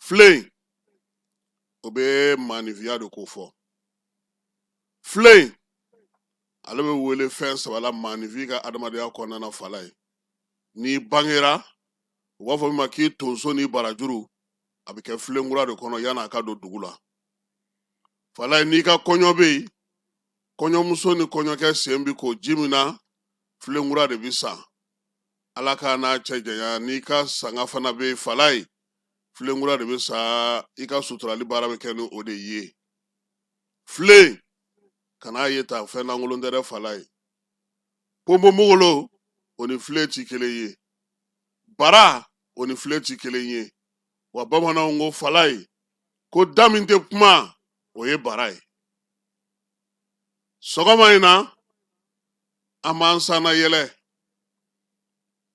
Filen o bɛ maaninfinya de ko fɔ. Filen ale bɛ wele fɛn saba la maaninfin ka adamadenya kɔnɔna na, falaye. N'i bangera, u b'a fɔ min ma k'i tonso ni barajuru, a bɛ kɛ filenkura de kɔnɔ yan'a ka don dugu la, falaye. N'i ka kɔɲɔ bɛ yen, kɔɲɔmuso ni kɔɲɔkɛ sen bi ko ji min na, filenkura de bi san. Ala k'a n'a cɛ janya. N'i ka sanga fana bɛ yen, falaye, filenkura de bɛ san. I ka suturali baara bɛ kɛ ni o de ye. Filen kan'a ye ta fɛn lankolon tɛ dɛ, falaye. Ponponpogolo o ni filen ti kelen ye, bara o ni filen ti kelen ye. Wa bamananw ko, falaye, ko da min tɛ kuma, o ye bara ye. Sɔgɔma in na, an b'an sanna yɛlɛ.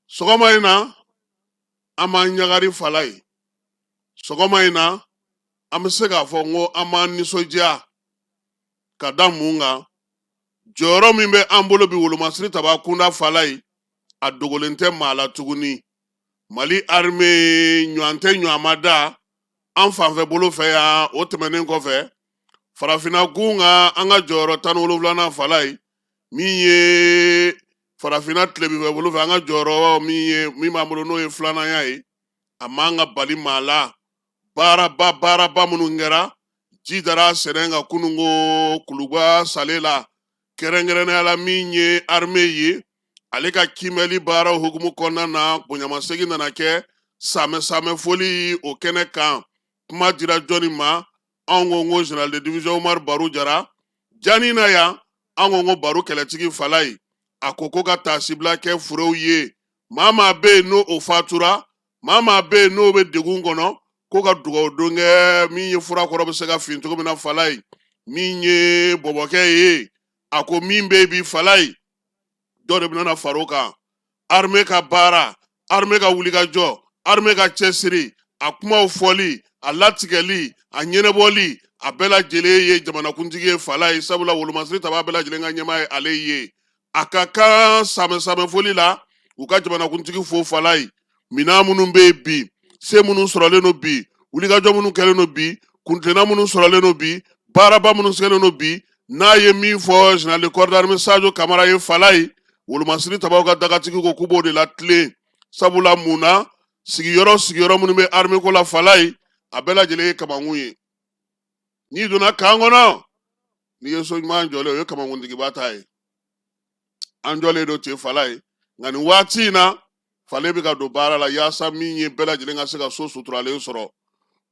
Sɔgɔma in na, an b'an ɲagari, falaye. Sɔgɔma in na, an bɛ se k'a fɔ n ko an b'an nisɔndiya ka da mun kan? Jɔyɔrɔ min bɛ an bolo bi wolomasiri taba kunda, falaye, a dogolen tɛ maa la tuguni. Mali armée ɲɔgɔn tɛ ɲɔgɔn ma da an fanfɛ bolo fɛ yan. O tɛmɛnen kɔfɛ, farafinna gun kan, an ka jɔyɔrɔ 17nan, falaye, min ye farafinna tilebinfɛ bolo fɛ, an ka jɔyɔrɔ min ye min b'an bolo, n'o ye filananya ye, a man ka bali maa la. Baaraba baaraba minnu kɛra, ji dara sɛnɛ kan kununko kuluba sale la, kɛrɛnkɛrɛnnenya la min ye armée ye, ale ka kiimɛli baaraw hukumu kɔnɔna na, bonyamasegin nana kɛ samɛ samɛ foli o kɛnɛ kan. Kuma dira jɔnni ma? Anw ko n ko général de division Umaru Baru Jara jani na yan. An ko n ko Baru kɛlɛtigi, falaye, a ko ko ka taasibila kɛ furew ye. Maa maa bɛ yen n'o o fatura, maa maa bɛ yen n'o bɛ degun kɔnɔ, ko ka dugawu don kɛ min ye fura kɔrɔ bɛ se ka fin cogo min na, falaye. Min ye bɔbɔkɛ ye, a ko min bɛ yen bi, falaye, dɔ de bɛna far'o kan. Armée ka baara, armée ka wulikajɔ, armée ka cɛsiri, a kumaw fɔli, a latigɛli, a ɲɛnɛbɔli, a bɛɛ lajɛlen ye jamanakuntigi ye, falaye. Sabula wolomasiri taba bɛɛ lajɛlen ka ɲɛmaa ye ale ye. A ka kan samɛ samɛ foli la, u ka jamanakuntigi fo, falaye. Minan minnu bɛ yen bi, se minnu sɔrɔlen don bi, wulikajɔ minnu kɛlen don bi, kuntilenna minnu sɔrɔlen don bi, baaraba minnu sɛgɛnnen don bi, n'a ye min fɔ général de corps d'armée Sadio Kamara ye, falaye, wolomasiri tabaw ka dagatigi ko k'u b'o de la tilen. Sabula mun na? Sigiyɔrɔ sigiyɔrɔ minnu bɛ armée ko la, falaye, a bɛɛ lajɛlen ye kamankun ye. N'i donna kan kɔnɔ, n'i ye so ɲuman jɔlen, o ye kamankuntigiba ta ye. An jɔlen don ten, falaye. Nka nin waati in na, falen bɛ ka don baara la yaasa min ye bɛɛ lajɛlen ka se ka so suturalen sɔrɔ.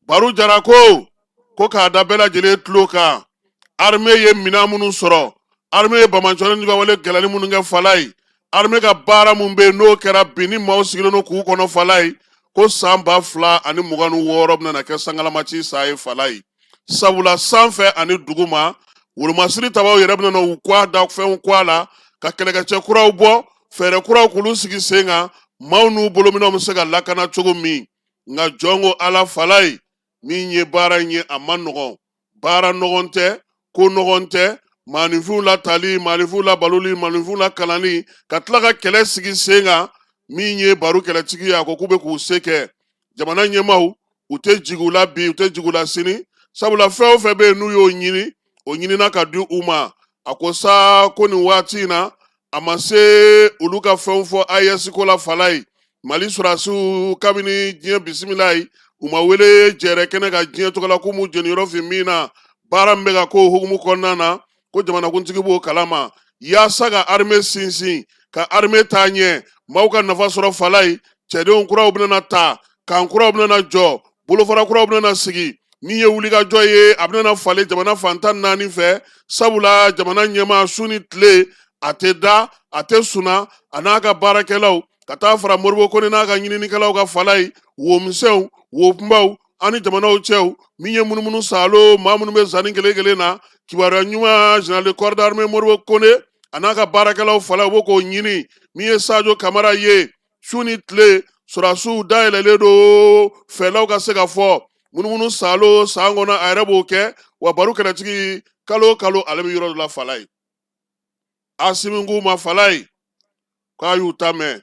Baru Jara ko ko k'a da bɛɛ lajɛlen tulo kan, armée ye minɛn minnu sɔrɔ, armée ye bamancɔni ni wale gɛlɛnni minnu kɛ, falaye, armée ka baara min bɛ yen n'o kɛra bi, ni maaw sigilen don k'u kɔnɔ, falaye, ko san 2026 bɛna kɛ sangalamaci san ye, falaye. Sabula sanfɛ ani duguma, wolomasiri tabaw yɛrɛ bɛna u kɔ da fɛnw kɔ a la, ka kɛlɛkɛcɛ kuraw bɔ, fɛɛrɛ kuraw k'olu sigi sen kan, maaw n'u bolominɛnw bɛ se ka lakana cogo min. Nka jɔn ko Ala, falaye, min ye baara in ye, a man nɔgɔn. Baara nɔgɔn tɛ, ko nɔgɔn tɛ. Maaninfinw latali, maaninfinw labaloli, maaninfinw lakalanni, ka tila ka kɛlɛ sigi sen kan. Min ye Baru kɛlɛtigi ye, a ko k'u bɛ k'u se kɛ. Jamana ɲɛmaaw, u tɛ jigin u la bi, u tɛ jigin u la sini, sabula fɛn o fɛn bɛ yen n'u y'o ɲini, o ɲinina ka di u ma. A ko sa ko nin waati in na, a ma se olu ka fɛnw fɔ AES ko la, falaye. Mali sɔrɔdasiw, kabini diɲɛ bisimila ye, u ma wele jɛrɛ kɛnɛ ka diɲɛ tɔgɔ la k'u m'u jeniyɔrɔ fin min na. Baara min bɛ ka k'o hukumu kɔnɔna na, ko jamanakuntigi b'o kalama, yaasa ka armée sinsin, ka armée taa ɲɛ, maaw ka nafa sɔrɔ, falaye. Cɛdenw kuraw bɛna ta, kan kuraw bɛna jɔ, bolofara kuraw bɛna sigi. Min ye wulikajɔ ye, a bɛna falen jamana fan 14 fɛ. Sabula jamana ɲɛmaa, su ni tile, a tɛ da, a tɛ suna, a n'a ka baarakɛlaw, ka taa fara Moribo Kone n'a ka ɲininikɛlaw ka, falaye, womisɛnw, wokunbaw ani jamanaw cɛw, min ye munumunu saalo, maa minnu bɛ zanni kelen kelen na. Kibaruya ɲuman, général de corps d'armée Moribo Kone a n'a ka baarakɛlaw, falaye, u b'o k'o ɲini. Min ye Sadio Kamara ye, su ni tile, sɔrɔdasiw dayɛlɛlen don, fɛlaw ka se ka fɔ. Munumunu saalo san kɔnɔ, a yɛrɛ b'o kɛ. Wa Baru kɛlɛtigi, kalo o kalo, ale bɛ yɔrɔ dɔ la, falaye. Asimi k'u ma, falaye, k'a y'u ta mɛn,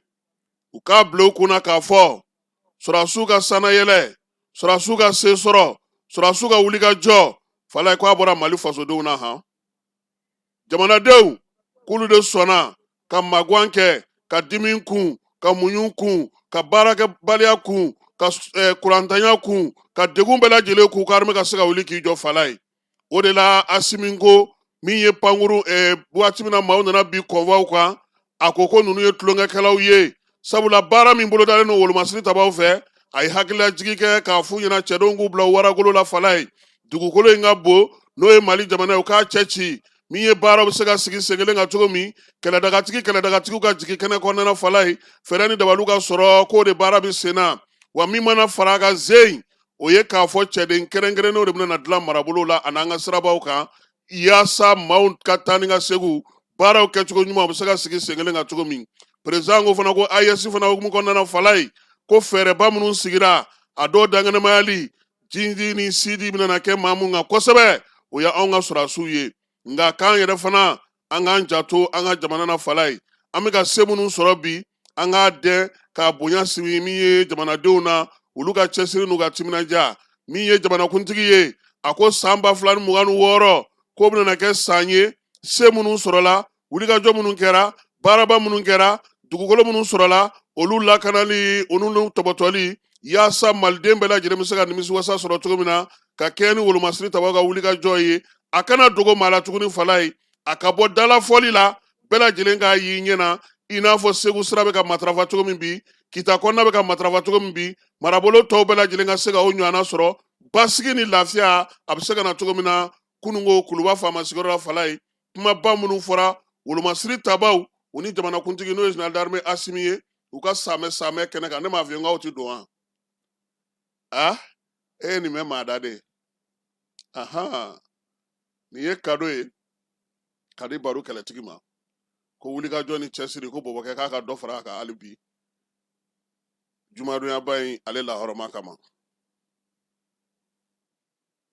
u k'a bila u kunna k'a fɔ sɔrɔdasiw ka sannayɛlɛ. Sɔrɔdasiw ka se sɔrɔ, sɔrɔdasiw ka wulikajɔ, Falaye, ko a bɔra Mali fasodenw na han. Jamanadenw k'olu de sɔnna ka magan kɛ, ka dimi kun, ka muɲu kun, ka baarakɛbaliya kun, ka kurantanya kun, ka degun bɛɛ lajɛlen kun, ko armée ka se ka wuli k'i jɔ, Falaye. O de la Asimi ko min ye pankuru, waati min na maaw nana bi convoi kan, a ko ko ninnu ye tulonkɛkɛlaw ye, sabula baara min bolodalen don wolomasiri tabaw fɛ. A ye hakililajigi kɛ k'a f'u ɲɛna, cɛdenw k'u bila waragolo la, Falaye. Dugukolo in ka bon, n'o ye Mali jamana ye, u k'a cɛ ci. Min ye baaraw bɛ se ka sigi sen kelen kan cogo min, kɛlɛdagatigiw ka jigin kɛnɛ kɔnɔna na, Falaye, fɛɛrɛ ni dabaliw ka sɔrɔ k'o de baara bɛ sen na. Wa min mana fara a kan zen, o ye k'a fɔ cɛden kɛrɛnkɛrɛnnenw de bɛna na dilan marabolo la ani an ka sirabaw kan, yaasa maaw ka taa ni ka segin baaraw kɛcogo ɲuman u bɛ se ka sigi sen kelen kan cogo min. Président ko fana ko AES fana hukumu kɔnɔna na, Falaye, ko fɛɛrɛba minnu sigira, a dɔw dankɛnɛmayali jindi ni sidi bɛna na kɛ maa mun kan kosɛbɛ, o ye anw ka sɔrɔdasiw ye. Nka k'an yɛrɛ fana, an k'an janto an ka jamana na, Falaye. An bɛ ka se minnu sɔrɔ bi, an k'a dɛn k'a bonya sigi min ye jamanadenw na, olu ka cɛsiri n'u ka timinandiya. Min ye jamanakuntigi ye, a ko san 2026 k'o bɛna kɛ san ye, se minnu sɔrɔla, wulikajɔ minnu kɛra, baaraba minnu kɛra, dugukolo minnu sɔrɔla, olu lakanali, olu tɔbɔtɔli, yaasa maliden bɛɛ lajɛlen bɛ se ka nimisiwasa sɔrɔ cogo min na, ka kɛɲɛ ni wolomasiri tabaw ka wulikajɔ ye. A kana dogo maa la tuguni, Falaye, a ka bɔ dalafɔli la, bɛɛ lajɛlen k'a y'i ɲɛ na, i n'a fɔ Segu sira bɛ ka matarafa cogo min bi, Kita kɔnɔna bɛ ka matarafa cogo min bi, marabolo tɔw bɛɛ lajɛlen ka se ka o ɲɔgɔnna sɔrɔ, basigi ni lafiya a bɛ se ka na cogo min na. Kununko Kuluba faama sigiyɔrɔ la, Falaye, kumaba minnu fɔra wolomasiri tabaw u ni jamanakuntigi, n'o ye général d'armée Asimi ye, u ka samɛ samɛ kɛnɛ kan. Ne m'a f'i ye n k'aw ti don wa? A e ye nin mɛn maa da de. Ahan, nin ye kado ye ka di baro kɛlɛtigi ma, ko wulikajɔ ni cɛsiri, ko bɔbɔkɛ k'a ka dɔ fara a kan hali bi jumadonyaba in ale lahɔrɔma kama.